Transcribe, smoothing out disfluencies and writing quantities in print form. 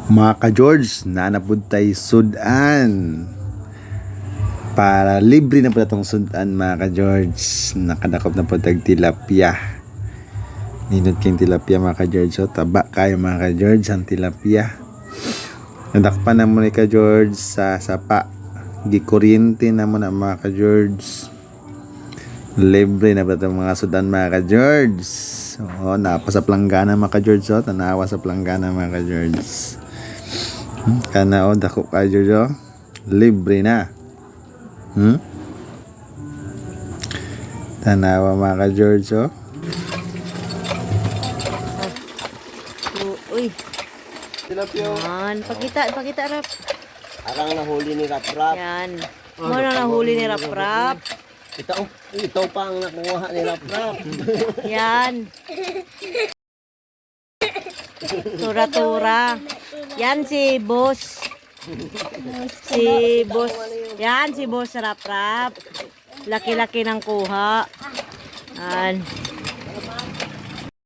Mga ka-George, naa na pud tay sudan. Para libre na pud atong sudan, mga ka-George. Nakadakop na pud tag tilapia. Nindot kayong tilapia, mga ka-George. So, taba kayo, mga ka-George, ang tilapia. Nadakpan na mo ni ka-George sa sapa. Gikuryente na mo na, mga ka-George. Libre na ba itong mga sudan, mga ka-George? Oo, napa sa planggana, mga ka-George. Oh. Tanawa sa planggana, mga ka-George. Kana oh, dako ka, George, oh. Libre na. Tanawa, mga ka-George, oh. Uy. Yan. Pakita, pakita, Rap. Arang nahuli ni Rap Rap. Yan. Mo na nahuli ni Rap Rap. Ito, ito pa ang nakuha ni Rap Rap. Yan. Tura-tura. Yan si Boss. Si Boss. Yan si Boss Rap Rap. Laki-laki ng kuha. Yan.